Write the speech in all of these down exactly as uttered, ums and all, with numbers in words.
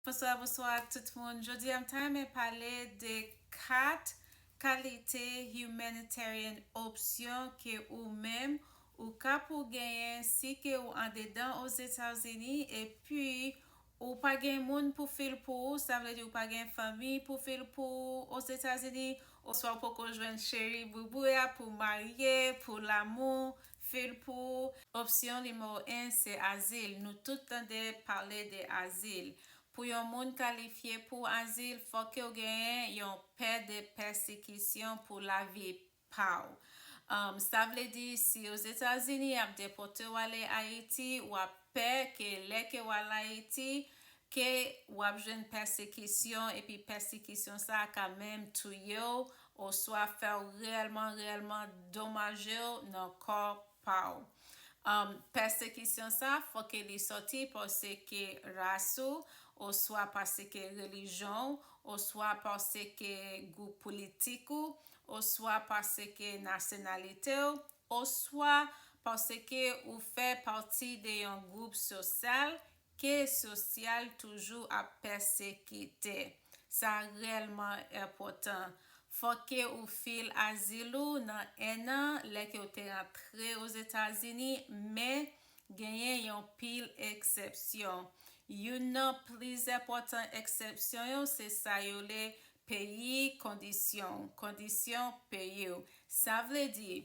Bonswa, bonswa tout moun. Jodi a m ta renmen pale de kat kalite humanitarian option ke ou menm ou ka pou genyen si ke ou andedan Ozetazini epi ou pa gen moun pou fil pou ou, sa vle di ou pa gen fanmi pou fil pou ou Ozetazini, oswa ou poko jwenn cheri boubou a pou marye, pou lanmou, fil pou ou. Opsyon nimewo en se azil. Nou tout tande pale de azil. Pou yon moun kalifye pou azil, fòk ke w genyen yon pè de pèsekisyon pou lavi pa w. Um, sa vle di, si Ozetazini ap depòte w ale Ayiti, w ap pè ke lè ke w al Ayiti, ke w ap jwenn pèsekisyon, epi pèsekisyon sa a ka menm touye w, oswa fè w reyèlman, reyèlman domaje w nan kò pa w. Um, pèsekisyon sa, fòk ke li sòti paske ras ou, oswa paske relijyon w, oswa paske gwoup politik ou, oswa paske nasyonalite w, oswa paske ou fè pati de yon gwoup sosyal ke sosyal toujou ap pèsekite. Sa reyèlman enpòtan. Fòk ke ou fil azil ou nan en an lè ke w te rantre Ozetazini, men genyen yon pil eksepsyon. Youn nan plis enpòtan eksepsyon yo, se sa yo le peyi kondisyon, kondisyon peyi w. Sa vle di,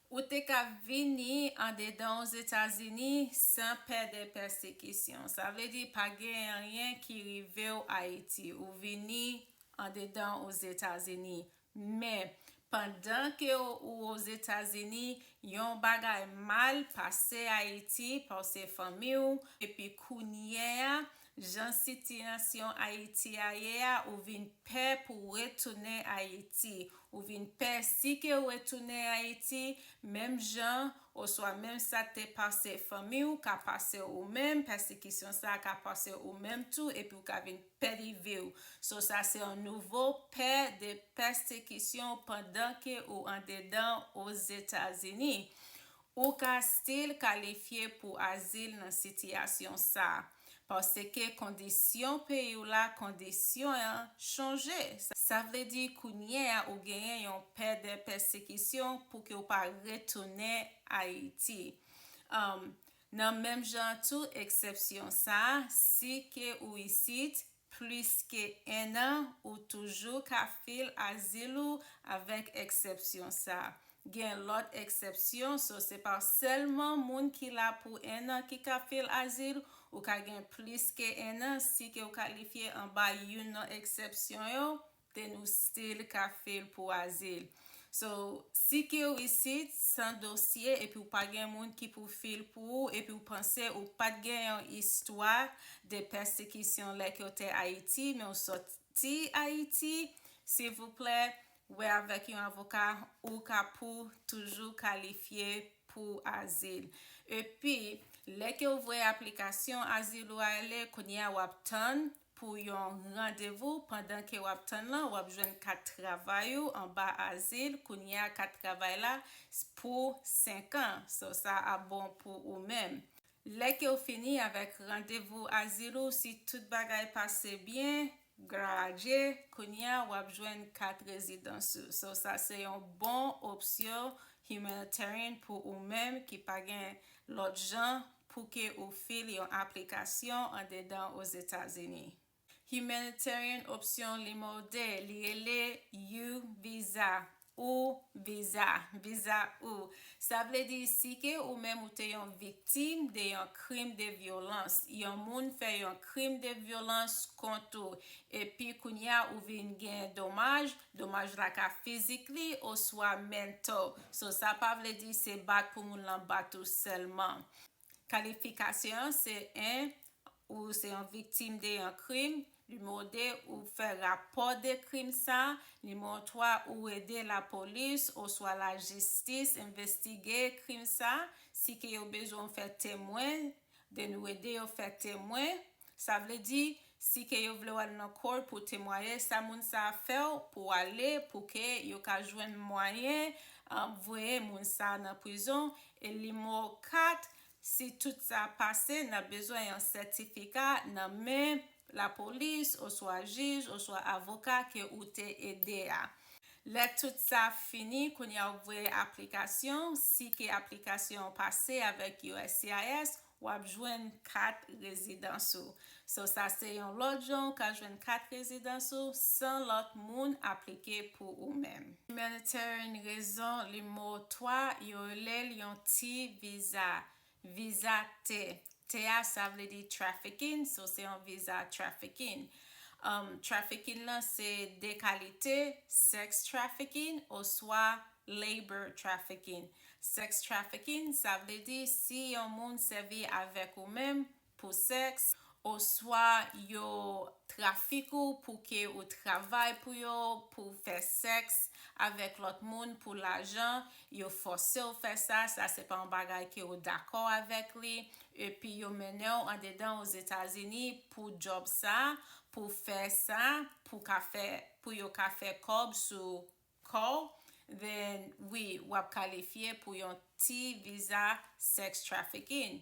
ou te ka vini andedan Ozetazini san pè de pèsekisyon. Sa vle di, pa gen anyen ki rive w Ayiti. Ou vini andedan Ozetazini. Men, pandan ke ou Ozetazini, yon bagay mal pase Ayiti, pase fanmi w, epi kounye a, jan sitiyasyon Ayiti a ye a, ou vin pè pou retounen Ayiti. Ou vin pè si ke w retounen Ayiti, menm jan, oswa menm sa k te pase fanmi w, ka pase ou menm, pèsekisyon sa a ka pase ou menm tou, epi w ka vin pèdi vi w. So, sa se yon nouvo pè de pèsekisyon pandan ke ou andedan Ozetazini. Ou ka still kalifye pou azil nan sitiyasyon sa a, paske kondisyon peyi w la, kondisyon an chanje. Sa, sa vle di kounye a ou genyen yon pè de pèsekisyon pou ke w pa retounen Ayiti. Um, nan menm jan tou, eksepsyon sa a, si ke ou isit, plis ke en an, ou toujou ka fil azil ou avèk eksepsyon sa a. Gen lòt eksepsyon, so se pa sèlman moun ki la pou en an ki ka fil azil, ou ka gen plis ke en an, si ke w kalifye anba youn nan eksepsyon yo, then ou still ka fil pou azil. So, si ke w isit san dosye epi w pa gen moun ki pou fil pou ou, epi w panse ou pa t gen yon istwa de pèsekisyon lè ke w te Ayiti, men w sòti Ayiti, silvouplè, wè avèk yon avoka, ou ka pou toujou kalifye pou azil. Epi, lè ke w voye aplikasyon azil ou ale, kounye a w ap tann pou yon randevou. Pandan ke w ap tann lan, w ap jwenn kat travay ou anba azil. Kounye a, kat travay la s-, pou senk an. So, sa ap bon pou ou menm. Lè ke w fini avèk randevou azil ou, si tout bagay pase byen, glwa a Dye, kounye a w ap jwenn kat rezidans ou. So, sa se yon bon opsyon humanitarian pou ou menm ki pa gen lòt jan pou ke ou fil yon aplikasyon andedan Ozetazini. Humanitarian opsyon nimewo de, li rele U visa, U visa, visa U. Sa vle di si ke ou menm ou te yon viktim de yon krim de vyolans, yon moun fè yon krim de vyolans kont ou, epi kounye a ou vin gen domaj, domaj la ka fizikli oswa mental. So, sa pa vle di se bat pou moun lan bat ou sèlman. Kalifikasyon an se en, ou se yon viktim de yon krim. Nimewo de, ou fè rapò de krim sa. Nimewo twa, ou ede lapolis oswa lajistis envestige krim sa. Si ke yo bezwen w fè temwen, then ou ede yo fè temwen. Sa vle di, si ke yo vle w al nan court pou temwaye sa moun sa a fè w, pou w ale, pou ke yo ka jwenn mwayen, um, voye moun sa a nan prizon. E nimewo kat, si tout sa pase, n ap bezwen yon sètifika nan men lapolis, oswa jij, oswa avoka ke ou te ede a. Lè tout sa fini, kounye a w ap voye aplikasyon. Si ke aplikasyon an pase avèk U S C I S, w ap jwenn kat rezidans ou. So, sa se yon lòt jan ou ka jwenn kat rezidans ou san lòt moun aplike pou ou menm. Humanitarian rezon, limo twa, yo rele l yon T viza. Viza T. T a, sa vle di trafficking, so se yon viza trafficking. Um, trafficking lan se de kalite, sex trafficking oswa labor trafficking. Sex trafficking, sa vle di si yon moun sèvi avèk ou menm pou sèks, oswa yo trafik ou pou ke ou travay pou yo, pou fè sèks avèk lòt moun pou lajan, yo fòse w fè sa, sa se pa yon bagay ke ou dakò avèk li, epi yo mennen w andedan Ozetazini pou djòb sa, pou fè sa, pou ka fè, pou yo ka fè kòb sou kò w, then wi, w ap kalifye pou yon T viza, sex trafficking.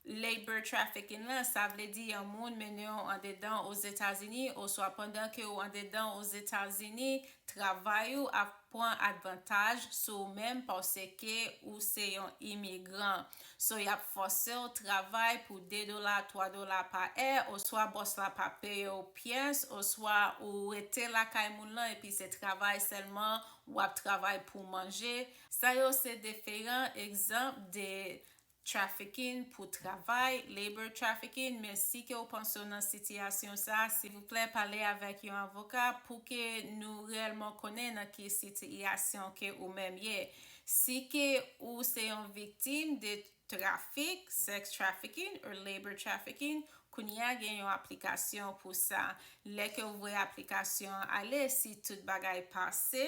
Labor trafficking lan, sa vle di yon moun mennen w andedan Ozetazini, oswa pandan ke w andedan Ozetazini, travay ou ap pran advantaj sou ou menm paske ou se yon imigran. So, y ap fòse w travay pou de dola, twa dola pa è, oswa bòs la pa peye w pyès, oswa ou rete lakay moun lan epi se travay sèlman, w ap travay pou manje. Sa yo se diferan egzanp de trafficking pou travay, labor trafficking, men si ke w panse w nan sitiyasyon sa, silvouplè pale avèk yon avoka pou ke nou reyèlman konnen nan ki sitiyasyon ke ou menm ye. Si ke ou se yon viktim de trafik, sex trafficking or labor trafficking, kounye a gen yon aplikasyon pou sa. Lè ke w voye aplikasyon an ale, si tout bagay pase,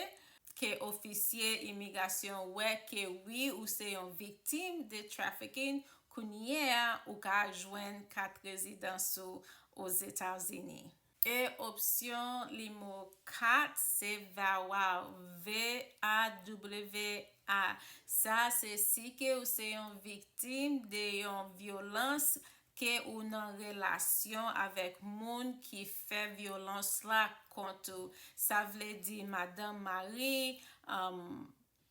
ke ofisye imigrasyon wè ke wi, ou se yon viktim de trafficking, kounye a ou ka jwenn kat rezidans ou Ozetazini. E opsyon limo kat se VAWA, V A W A. Sa se si ke ou se yon viktim de yon vyolans ke ou nan relasyon avèk moun ki fè vyolans la kont ou. Sa vle di madanm, mari, um,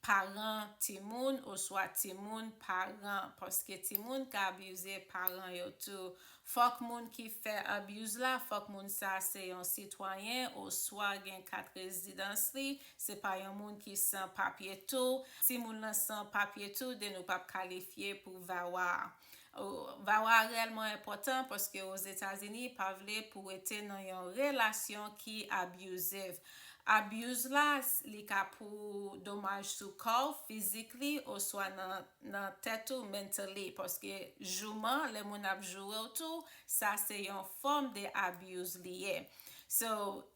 paran timoun oswa timoun paran, paske timoun ka abize paran yo tou. Fòk moun ki fè abuse la, fòk moun sa se yon sitwayen oswa gen kat rezidans li, se pa yon moun ki san papye tou. Si moun lan san papye tou, then ou p ap kalifye pou VAWA. VAWA reyèlman enpòtan paske Ozetazini pa vle pou rete nan yon relasyon ki abusive. Abuse la, li ka pou domaj sou kò w, physically, oswa nan, nan tèt ou, mentally, paske jouman, lè moun ap joure w tou, sa se yon fòm de abuse li ye. So,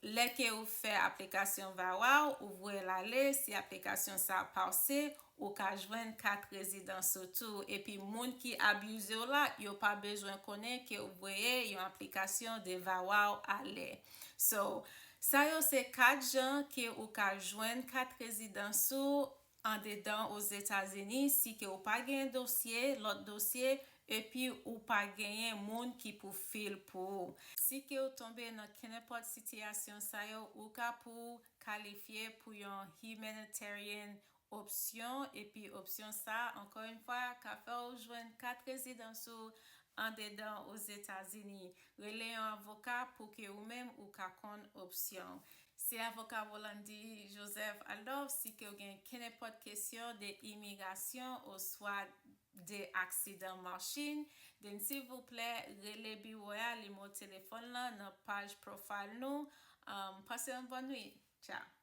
lè ke ou fè aplikasyon VAWA w, ou voye l ale, si aplikasyon sa pase, ou ka jwenn kat rezidans ou tou. Epi moun ki abize w la, yo pa bezwen konnen ke ou voye yon aplikasyon de VAWA w ale. So, sa yo se kat jan ke ou ka jwenn kat rezidans ou andedan Ozetazini, si ke ou pa gen dosye, lòt dosye, epi ou pa genyen moun ki pou fil pou ou. Si ke ou tonbe nan kenenpòt sitiyasyon sa yo, ou ka pou kalifye pou yon humanitarian opsyon, epi opsyon sa, ankò yon fwa, ka fè w jwenn kat rezidans ou andedan Ozetazini. Rele yon avoka pou ke ou menm ou ka konn opsyon. Se avoka Rolandi Joseph Adolphe, si ke w gen kenenpòt kesyon de imigrasyon oswa de aksidan machin, then silvouplè, rele biwo a, nimewo telefòn lan nan paj profile nou. Um, pase yon bòn nwit. Tchao.